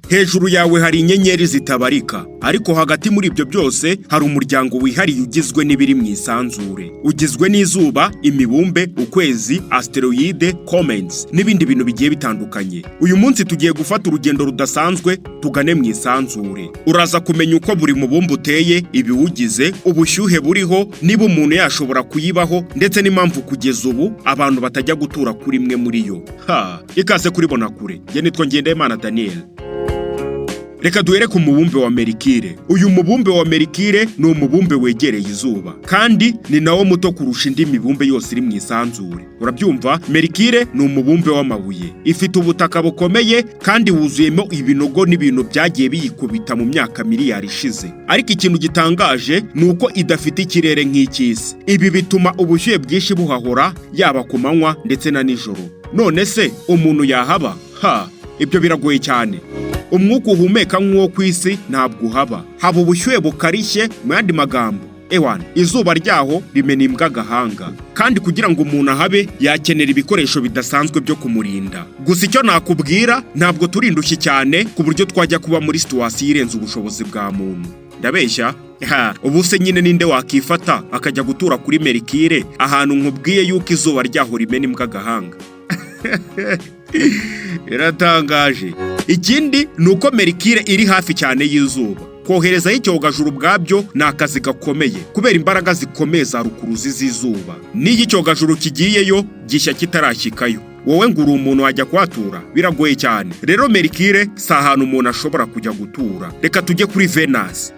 Hejuru yawe hari inyenyeri zitabarika, ariko hagati muri ibyo byose hari umuryango wihariye ugizwe n'ibiri mu isanzure, ugizwe n'izuba, imibumbe, ukwezi, asteroide, comets n'ibindi bintu bigiye bitandukanye. Uyu munsi tugiye gufata urugendo rudasanzwe tugane mu isanzure. Uraza kumenya uko buri mubumbe uteye, ibiwugize, ubushyuhe buriho, niba umuntu yashobora kuyibaho, ndetse n'impamvu kugeza ubu abantu batajya gutura kuri imwe muri yo. Ha, ikaze kuri Bonakure. Njye nitwa Ngendahimana Daniel. Reka duhere ku mubumbe wa Merikire. Uyu mubumbe wa Merikire ni umubumbe wegereye izuba, kandi ni nawo muto kurusha indi mibumbe yose iri mu isanzure. Urabyumva? Merikire ni umubumbe w'amabuye, ifite ubutaka bukomeye kandi wuzuyemo ibinogo n'ibintu byagiye biyikubita mu myaka miliyari ishize. Ariko ikintu gitangaje ni uko idafite ikirere nk'icy'isi. Ibi bituma ubushyuhe bwinshi buhahora, yaba ku manywa ndetse na nijoro. None se umuntu yahaba? Ha, ibyo biragoye cyane. Umwuka uhumeka nk'uwo ku isi ntabwo uhaba, haba ubushyuhe bukarishye. Mu yandi magambo, ewana, izuba ryaho rimena imbwa agahanga, kandi kugira ngo umuntu ahabe yakenera ibikoresho bidasanzwe byo kumurinda. Gusa icyo nakubwira, ntabwo turi indushyi cyane ku buryo twajya kuba muri situation irenze ubushobozi bwa muntu. Ndabeshya? Ha, ubu se nyine ninde wakifata akajya gutura kuri Merikire, ahantu nkubwiye yuko izuba ryaho rimena imbwa agahanga? Biratangaje. Ikindi ni uko Merikire iri hafi cyane y'izuba. Koherezayo icyogajuru ubwabyo ni akazi gakomeye kubera imbaraga zikomeye za rukuruzi z'izuba. N'iyo icyogajuru kigiyeyo, gishya kitarashyikayo. Wowe ngo uri umuntu wajya kuhatura? Biragoye cyane. Rero Merikire si ahantu umuntu ashobora kujya gutura. Reka tujye kuri Venus.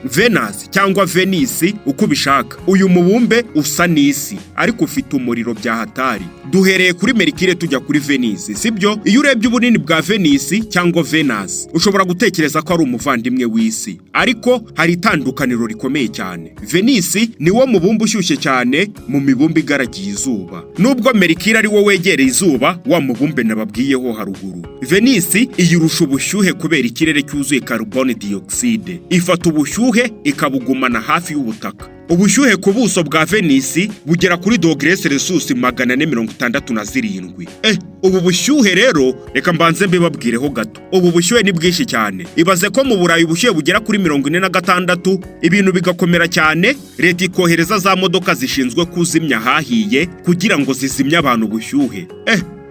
Venus cyangwa Venisi, uko ubishaka. Uyu mubumbe usa n'isi ariko ufite umuriro bya hatari. Duhereye kuri Merikire tujya kuri Venisi, sibyo? Iyo urebye ubunini bwa Venisi cyangwa Venus, ushobora gutekereza ko ari umuvandimwe w'isi, ariko hari itandukaniro rikomeye cyane. Venisi ni wo mubumbe ushyushye cyane mu mibumbe igaragiye izuba. Nubwo Merikire ari wo wegereye izuba, wa mubumbe nababwiyeho haruguru, Venisi iyirusha ubushyuhe kubera ikirere cyuzuye carbone dioxide. Ifata ubushyuhe ikabugumana hafi y'ubutaka. Ubushyuhe ku buso bwa Venisi bugera kuri dogere Celsius 467. Ubu bushyuhe rero, reka mbanze mbibabwireho gato. Ubu bushyuhe ni bwinshi cyane. Ibaze ko mu Burayi ubushyuhe bugera kuri 46, ibintu bigakomera cyane, leta ikohereza za modoka zishinzwe kuzimya ahahiye kugira ngo zizimye abantu ubushyuhe.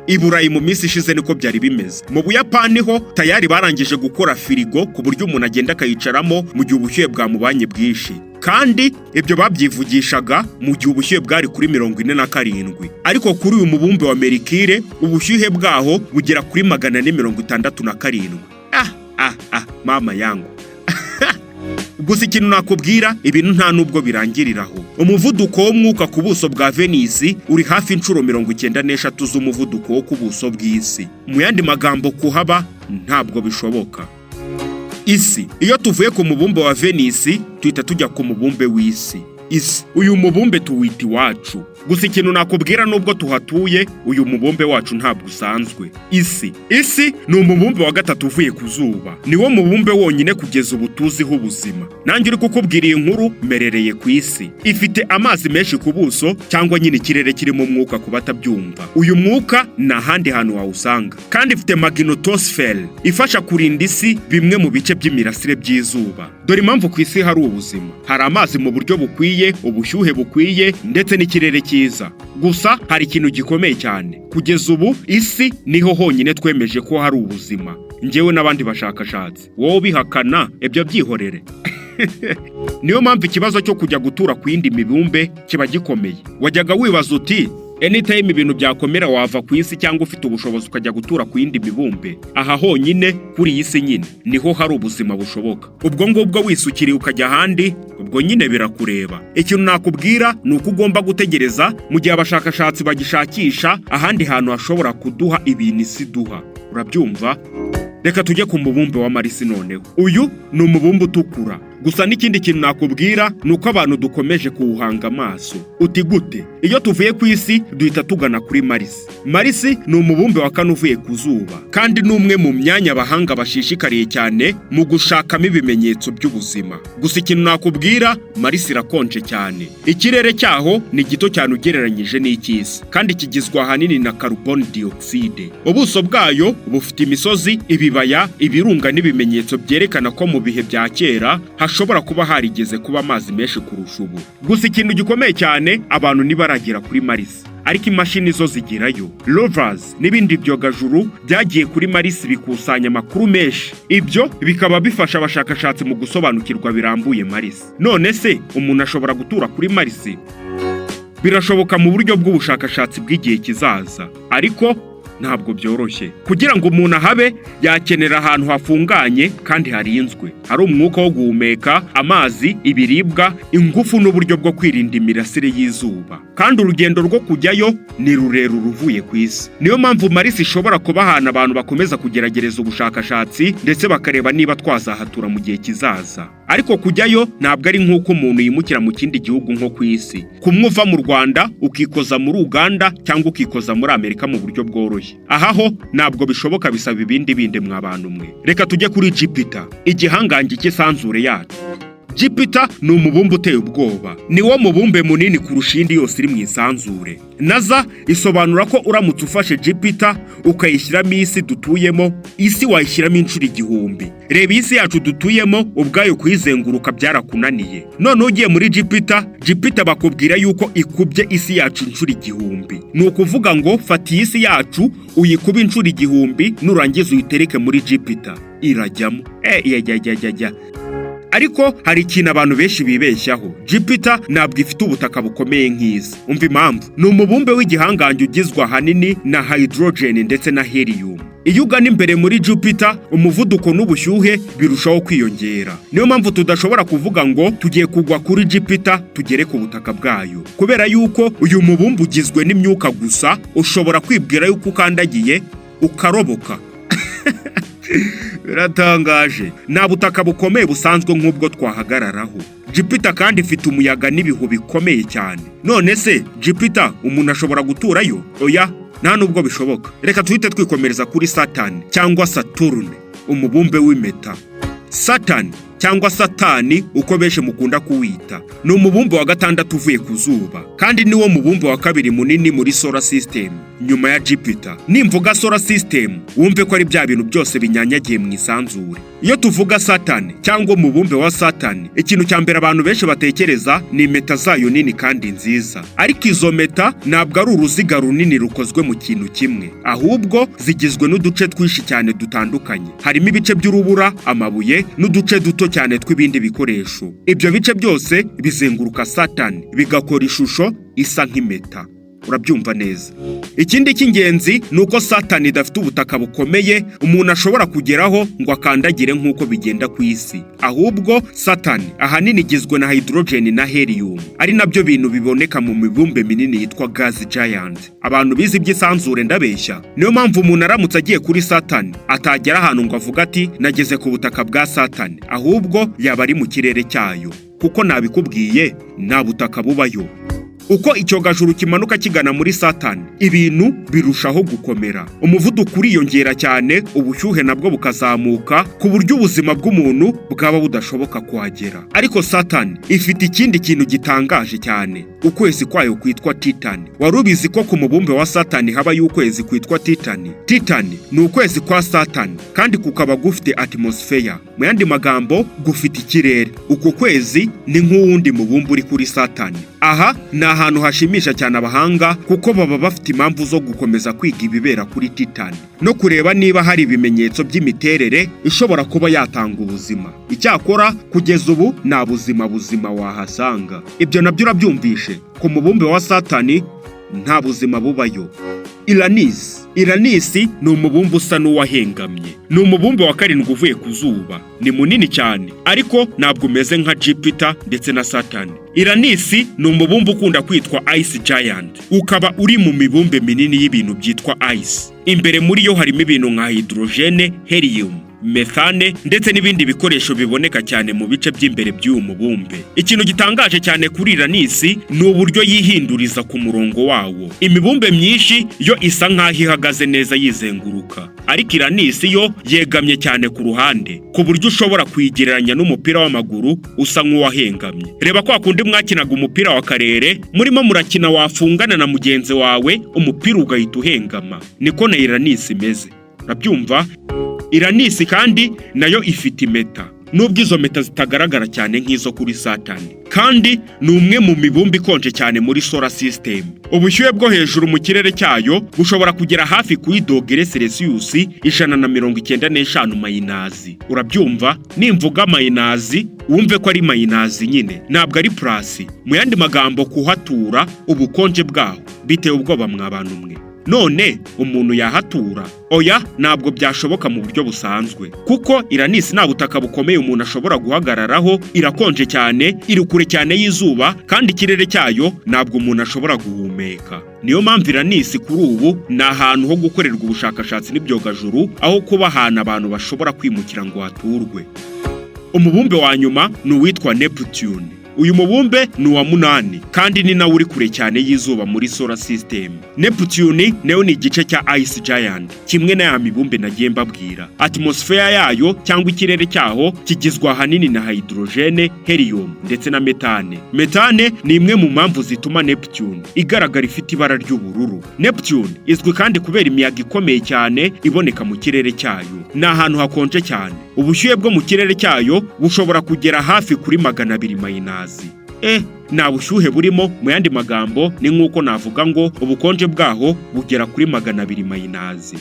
I Burayi mu minsi ishize niko byari bimeze. Mu Buyapani ho tayari barangije gukora firigo ku buryo umuntu agenda akayicaramo mu gihe ubushyuhe bwamubanye bwinshi. Kandi ibyo babyivugishaga mu gihe ubushyuhe bwari kuri 47. Ariko kuri uyu mubumbe wa Merikire ubushyuhe bwaho bugera kuri 467. Ah ah ah, mama yangu! Gusa ikintu nakubwira, ibintu nta nubwo birangiriraho. Umuvuduko w'umwuka ku buso bwa Venisi uri hafi inshuro 93 z'umuvuduko wo ku buso bw'isi. Mu yandi magambo, kuhaba ntabwo bishoboka. Isi. Iyo tuvuye ku mubumbe wa Venisi tuhita tujya ku mubumbe w'isi. Isi, uyu mubumbe tuwita iwacu. Gusa ikintu nakubwira, nubwo tuhatuye, uyu mubumbe wacu ntabwo usanzwe. Isi ni umubumbe wa gatatu uvuye ku zuba. Niwo mubumbe wonyine kugeza ubu tuziho ubuzima. Nanjye uri kukubwira iyi nkuru merereye ku isi. Ifite amazi menshi ku buso, cyangwa nyine ikirere kirimo umwuka ku batabyumva. Uyu mwuka ni ahandi hantu wawusanga. Kandi ifite magnetosphere ifasha kurinda isi bimwe mu bice by'imirasire by'izuba. Dore impamvu ku isi hari ubuzima: hari amazi mu buryo bukwiye, ubushyuhe bukwiye, ndetse n'ikirere cyiza. Gusa hari ikintu gikomeye cyane: kugeza ubu isi niho honyine twemeje ko hari ubuzima, njyewe n'abandi bashakashatsi. Wowe ubihakana, ibyo byihorere. Niyo mpamvu ikibazo cyo kujya gutura ku yindi mibumbe kiba gikomeye. Wajyaga wibaza uti anytime ibintu byakomera wava ku isi, cyangwa ufite ubushobozi ukajya gutura ku yindi mibumbe? Aha honyine kuri iyi si nyine niho hari ubuzima bushoboka. Ubwo ngubwo wisukiriye ukajya ahandi, ubwo nyine birakureba. Ikintu nakubwira ni uko ugomba gutegereza mu gihe abashakashatsi bagishakisha ahandi hantu hashobora kuduha ibintu isi duha. Urabyumva? Reka tujye ku mubumbe wa Marisi noneho. Uyu ni umubumbe utukura. Gusa n'ikindi kintu nakubwira ni uko abantu dukomeje kuwuhanga amaso. Uti gute? Iyo tuvuye ku isi, duhita tugana kuri Marisi. Marisi ni umubumbe wa kane uvuye ku zuba, kandi ni umwe mu myanya abahanga bashishikariye cyane mu gushakamo ibimenyetso by'ubuzima. Gusa ikintu nakubwira, Marisi irakonje cyane. Ikirere cyaho ni gito cyane ugereranyije n'icy'isi, kandi kigizwe ahanini na carbon dioxide. Ubuso bwayo bufite imisozi, ibibaya, ibirunga n'ibimenyetso byerekana ko mu bihe bya kera hashobora kuba harigeze kuba amazi menshi kurusha ubu. Gusa ikintu gikomeye cyane, abantu ntibaragera kuri Marisi, ariko imashini zo zigerayo. Rovers n'ibindi byogajuru byagiye kuri Marisi bikusanya amakuru menshi. Ibyo bikaba bifasha abashakashatsi mu gusobanukirwa birambuye Marisi. None se umuntu ashobora gutura kuri Marisi? Birashoboka mu buryo bw'ubushakashatsi bw'igihe kizaza, ariko ntabwo byoroshye. Kugira ngo umuntu ahabe, yakenera ahantu hafunganye kandi harinzwe, hari umwuka wo guhumeka, amazi, ibiribwa, ingufu n'uburyo bwo kwirinda imirasire y'izuba. Kandi urugendo rwo kujyayo ni rurerure uvuye ku isi. Niyo mpamvu Marisi ishobora kuba ahantu abantu bakomeza kugeragereza ubushakashatsi, ndetse bakareba niba twazahatura mu gihe kizaza. Ariko kujyayo ntabwo ari nk'uko umuntu yimukira mu kindi gihugu nko ku isi, kumwe uva mu Rwanda ukikoza muri Uganda cyangwa ukikoza muri Amerika mu buryo bworoshye. Aha ho ntabwo bishoboka, bisaba ibindi bindi. Mwa bantu mwe, reka tujye kuri Jupiter, igihangange cy'isanzure yacu. Jupiter ni umubumbe uteye ubwoba. Ni wo mubumbe munini kurusha iyindi yose iri mu isanzure. NASA isobanura ko uramutse ufashe Jupiter ukayishyiramo isi dutuyemo, isi wayishyiramo inshuro 1000. Reba isi yacu dutuyemo ubwayo, kuyizenguruka byarakunaniye, none ugiye muri Jupiter. Jupiter bakubwira yuko ikubye isi yacu inshuro 1000. Ni ukuvuga ngo fata iyi si yacu uyikube inshuro 1000, nurangiza uyitereke muri Jupiter, irajyamo. Yajyajyajya. Ariko hari ikintu abantu benshi bibeshyaho: Jupiter ntabwo ifite ubutaka bukomeye nk'isi. Umva impamvu: ni umubumbe w'igihangange ugizwe ahanini na hydrogen ndetse na helium. Iyo ugana imbere muri Jupiter, umuvuduko n'ubushyuhe birushaho kwiyongera. Niyo mpamvu tudashobora kuvuga ngo tugiye kugwa kuri Jupiter tugere ku butaka bwayo, kubera yuko uyu mubumbe ugizwe n'imyuka gusa. Ushobora kwibwira yuko ukandagiye ukaroboka. Biratangaje, nta butaka bukomeye busanzwe nk'ubwo twahagararaho. Jupiter kandi ifite umuyaga n'ibihu bikomeye cyane. None se Jupiter umuntu ashobora guturayo? Oya, nta nubwo bishoboka. Reka tuhite twikomereza kuri Saturn cyangwa Saturne, umubumbe w'impeta. Saturn cyangwa Satani uko benshi mukunda kuwita, ni umubumbe wa gatandatu uvuye ku zuba, kandi niwo mubumbe wa kabiri munini muri solar system nyuma ya Jupiter. Nimvuga solar system, wumve ko ari bya bintu byose binyanyagiye mu isanzure. Iyo tuvuga Saturn cyangwa umubumbe wa Saturn, ikintu cya mbere abantu benshi batekereza ni impeta zayo nini kandi nziza. Ariko izo mpeta ntabwo ari uruziga runini rukozwe mu kintu kimwe, ahubwo zigizwe n'uduce twinshi cyane dutandukanye. Harimo ibice by'urubura, amabuye n'uduce duto cyane tw'ibindi bikoresho. Ibyo bice byose bizenguruka Saturn, bigakora ishusho isa nk'impeta. Urabyumva neza. Ikindi cy'ingenzi ni uko Satani idafite ubutaka bukomeye umuntu ashobora kugeraho ngo akandagire nk'uko bigenda ku isi. Ahubwo Satani ahanini igizwe na hydrogen na helium, ari nabyo bintu biboneka mu mibumbe minini yitwa gas giant. Abantu bize iby'isanzure, ndabeshya? Niyo mpamvu umuntu aramutse agiye kuri Satani atagera ahantu ngo avuge ati "Nageze ku butaka bwa Satani", ahubwo yaba ari mu kirere cyayo, kuko nabikubwiye, nta butaka bubayo. Uko icyogajuru kimanuka kigana muri Satani, ibintu birushaho gukomera. Umuvuduko uriyongera cyane, ubushyuhe nabwo bukazamuka ku buryo ubuzima bw'umuntu bwaba budashoboka kuhagera. Ariko Satani ifite ikindi kintu gitangaje cyane, ukwezi kwayo kwitwa Titan. Wari ubizi ko ku mubumbe wa Satani habayo ukwezi kwitwa Titan? Titan ni ukwezi kwa Satani, kandi kukaba gufite atmosphere, mu yandi magambo gufite ikirere. Uku kwezi ni nk'uwundi mubumbe uri kuri Satani. Aha ni ahantu hashimisha cyane abahanga, kuko baba bafite impamvu zo gukomeza kwiga ibibera kuri Titan no kureba niba hari ibimenyetso by'imiterere ishobora kuba yatanga ubuzima. Icyakora kugeza ubu nta buzima buzima wahasanga. Ibyo nabyo urabyumvishe, ku mubumbe wa Satani nta buzima bubayo. Uranus. Uranus ni umubumbe usa n'uwahengamye. Ni umubumbe wa karindwi uvuye ku zuba. Ni munini cyane, ariko ntabwo umeze nka Jupiter ndetse na Saturn. Uranus ni umubumbe ukunda kwitwa Ice Giant, ukaba uri mu mibumbe minini y'ibintu byitwa ice. Imbere muri yo harimo ibintu nka hydrogen, helium, methane ndetse na oxygen. methane ndetse n'ibindi bikoresho biboneka cyane mu bice by'imbere by'uyu mubumbe. Ikintu gitangaje cyane kuri Uranus ni uburyo yihinduriza ku murongo wawo. Imibumbe myinshi yo isa nk'aho ihagaze neza yizenguruka, ariko Uranus yo yegamye cyane ku ruhande, ku buryo ushobora kuyigereranya n'umupira w'amaguru usa nk'uwahengamye. Reba kwa kundi mwakinaga umupira wa karere, murimo murakina, wafungana na mugenzi wawe, umupira ugahita uhengama. Niko na Uranus imeze, urabyumva? Uranus kandi nayo ifite impeta, nubwo izo mpeta zitagaragara cyane nk'izo kuri Saturn. Kandi ni umwe mu mibumbe ikonje cyane muri solar system. Ubushyuhe bwo hejuru mu kirere cyayo bushobora kugera hafi kuri dogere Celsius 195 minus. Urabyumva? Nimvuga minus, wumve ko ari minus nyine, ntabwo ari plus. Mu yandi magambo, kuhatura, ubukonje bwaho biteye ubwoba mwa bantu mwe. None umuntu yahatura? Oya, ntabwo byashoboka mu buryo busanzwe, kuko Uranus nta butaka bukomeye umuntu ashobora guhagararaho. Irakonje cyane, iri kure cyane y'izuba, kandi ikirere cyayo ntabwo umuntu ashobora guhumeka. Niyo mpamvu Uranus kuri ubu ni ahantu ho gukorerwa ubushakashatsi n'ibyogajuru, aho kuba ahantu abantu bashobora kwimukira ngo haturwe. Umubumbe wa nyuma ni uwitwa Neptune. Uyu mubumbe ni uwa munani kandi ni nawo uri kure cyane y'izuba muri solar system. Neptune nayo ni igice cya ice giant, kimwe na ya mibumbe nagiye mbabwira. Atmosphere yayo cyangwa ikirere cyaho kigizwe ahanini na hydrogen, helium ndetse na methane. Methane ni imwe mu mpamvu zituma Neptune igaragara ifite ibara ry'ubururu. Neptune izwi kandi kubera imiyaga ikomeye cyane iboneka mu kirere cyayo. Ni ahantu hakonje cyane. Ubushyuhe bwo mu kirere cyayo bushobora kugera hafi kuri 200 minus. Nta bushyuhe burimo. Mu yandi magambo, ni nk'uko navuga ngo ubukonje bwaho bugera kuri 200 minus.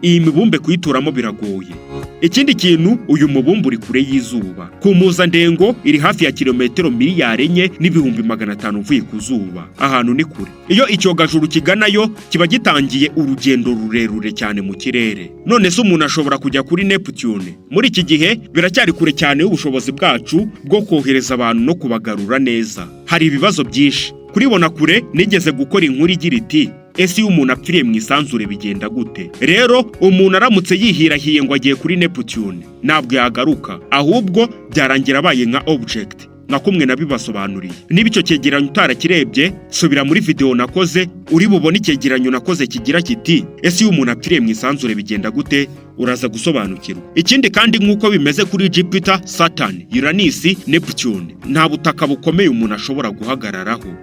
Iyi mibumbe kuyituramo biragoye. Ikindi kintu, uyu mubumbe uri kure y'izuba. Ku mpuzandengo iri hafi ya kilometero 4,5 miliyari uvuye ku zuba. Ahantu ni kure. Iyo icyogajuru kiganayo, kiba gitangiye urugendo rurerure cyane mu kirere. None se umuntu ashobora kujya kuri Neptune? Muri iki gihe biracyari kure cyane y'ubushobozi bwacu bwo kohereza abantu no kubagarura neza. Hari ibibazo byinshi. Kuribona kure, nigeze gukora inkuru igira iti: "Ese iyo umuntu apfiriye mu isanzure bigenda gute?" Rero umuntu aramutse yihirahiye ngo agiye kuri Neptune, ntabwo yagaruka, ahubwo byarangira abaye nka object, nka kumwe nabibasobanuriye. Niba icyo cyegeranyo utarakirebye, subira muri video nakoze, uri bubone icyegeranyo nakoze kigira kiti: "Ese iyo umuntu apfiriye mu isanzure bigenda gute?" Uraza gusobanukirwa. Ikindi kandi, nk'uko bimeze kuri Jupiter, Saturn, Uranus, Neptune nta butaka bukomeye umuntu ashobora guhagararaho.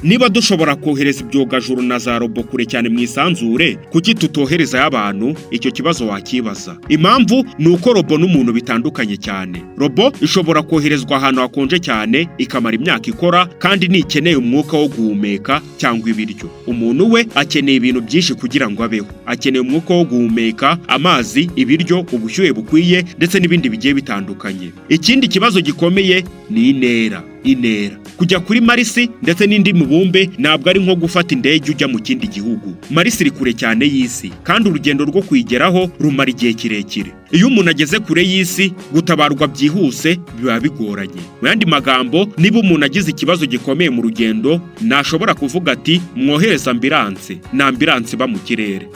Niba dushobora kohereza ibyogajuru na za robo kure cyane mu isanzure, kuki tutoherezayo abantu? Icyo kibazo wakibaza. Impamvu ni uko robo n'umuntu bitandukanye cyane. Robo ishobora koherezwa ahantu hakonje cyane, ikamara imyaka ikora, kandi ntikeneye umwuka wo guhumeka cyangwa ibiryo. Umuntu we akeneye ibintu byinshi kugira ngo abeho. Akeneye umwuka wo guhumeka, amazi, ibiryo, ubushyuhe bukwiye ndetse n'ibindi bigiye bitandukanye. Ikindi kibazo gikomeye ni intera. Intera kujya kuri Mars ndetse n'indi mibumbe ntabwo ari nko gufata indege ujya mu kindi gihugu. Mars iri kure cyane y'isi, kandi urugendo rwo kuyigeraho rumara igihe kirekire. Iyo umuntu ageze kure y'isi, gutabarwa byihuse biba bigoranye. Mu yandi magambo, niba umuntu agize ikibazo gikomeye mu rugendo, ntashobora kuvuga ati: "Mwohereza ambulance." Nta ambulance iba mu kirere,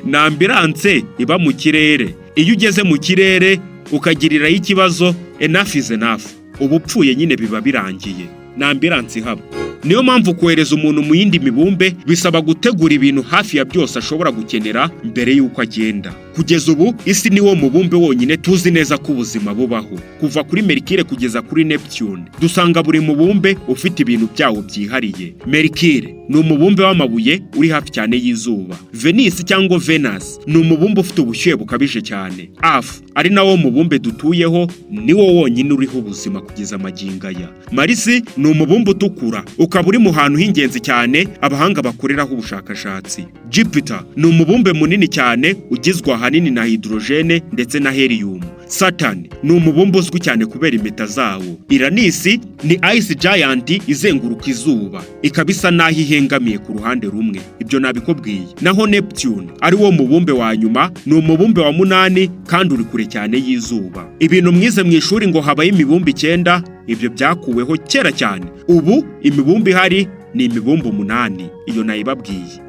nta ambulance iba mu kirere. Iyo ugeze mu kirere ukagirirayo ikibazo, enough is enough, uba upfuye nyine, biba birangiye. Nta ambulance ihaba. Niyo mpamvu kohereza umuntu mu yindi mibumbe bisaba gutegura ibintu hafi ya byose ashobora gukenera mbere y'uko agenda. Kugeza ubu, isi niwo mubumbe wonyine tuzi neza ko ubuzima bubaho. Kuva kuri Mercure kugeza kuri Neptune, dusanga buri mubumbe ufite ibintu byawo byihariye. Mercure ni umubumbe w'amabuye uri hafi cyane y'izuba. Venus cyangwa Venus ni umubumbe ufite ubushyuhe bukabije cyane. Earth, ari nawo mubumbe dutuyeho, niwo wonyine uriho ubuzima kugeza amagingo aya. Mars ni umubumbe utukura, ukaba uri mu hantu h'ingenzi cyane abahanga bakoreraho ubushakashatsi. Jupiter ni umubumbe munini cyane ugizwe ahanini na hydrogène ndetse na helium. Saturn ni umubumbe uzwi cyane kubera impeta zawo. Uranus ni ice giant izenguruka izuba, ikaba isa n'aho ihengamiye ku ruhande rumwe. Ibyo nabikubwiye. Naho Neptune, ari wo mubumbe wa nyuma, ni umubumbe wa munani kandi uri kure cyane y'izuba. Ibintu mwize mu ishuri ngo habayo imibumbe icyenda, ibyo byakuweho kera cyane. Ubu imibumbe ihari ni imibumbe umunani. Iyo nayibabwiye.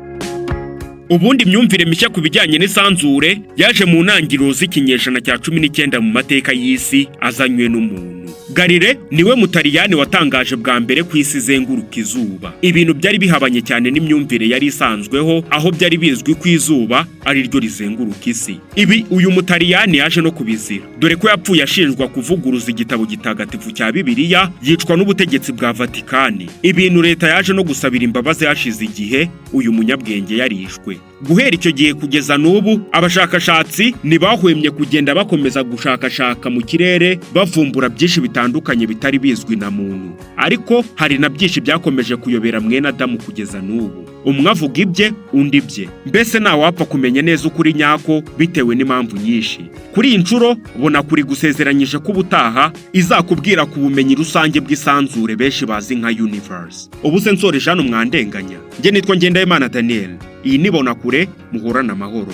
Ubundi imyumvire mishya ku bijyanye n'isanzure yaje mu ntangiriro z'ikinyejana cya 19 mu mateka y'isi, azanywe n'umuntu. Galilée niwe Mutaliyani watangaje bwa mbere ku isi izenguruka izuba, ibintu byari bihabanye cyane n'imyumvire yari isanzweho, aho byari bizwi ko izuba ari ryo rizenguruka isi. Ibi uyu Mutaliyani yaje no kubizira, dore ko yapfuye ashinjwa kuvuguruza igitabo gitagatifu cya Bibiliya, yicwa n'ubutegetsi bwa Vatikani, ibintu leta yaje no gusabira imbabazi hashize igihe uyu munyabwenge yarishwe. Guhera icyo gihe kugeza n'ubu, abashakashatsi ntibahwemye kugenda bakomeza gushakashaka mu kirere, bavumbura byinshi bitandukanye bitari bizwi na muntu. Ariko hari na byinshi byakomeje kuyobera mwene Adamu kugeza n'ubu. Umwe avuga ibye, undi ibye, mbese ntawapfa kumenya neza ukuri nyako bitewe n'impamvu nyinshi. Kuri iyi nshuro, bona kuri gusezeranyije ko ubutaha izakubwira ku bumenyi rusange bw'isanzure benshi bazi nka universe. Ubu se nsoreje hano mwandenganya? Njye nitwa Ngendahimana Daniel, iyi ni Bona Kure. Muhorane amahoro.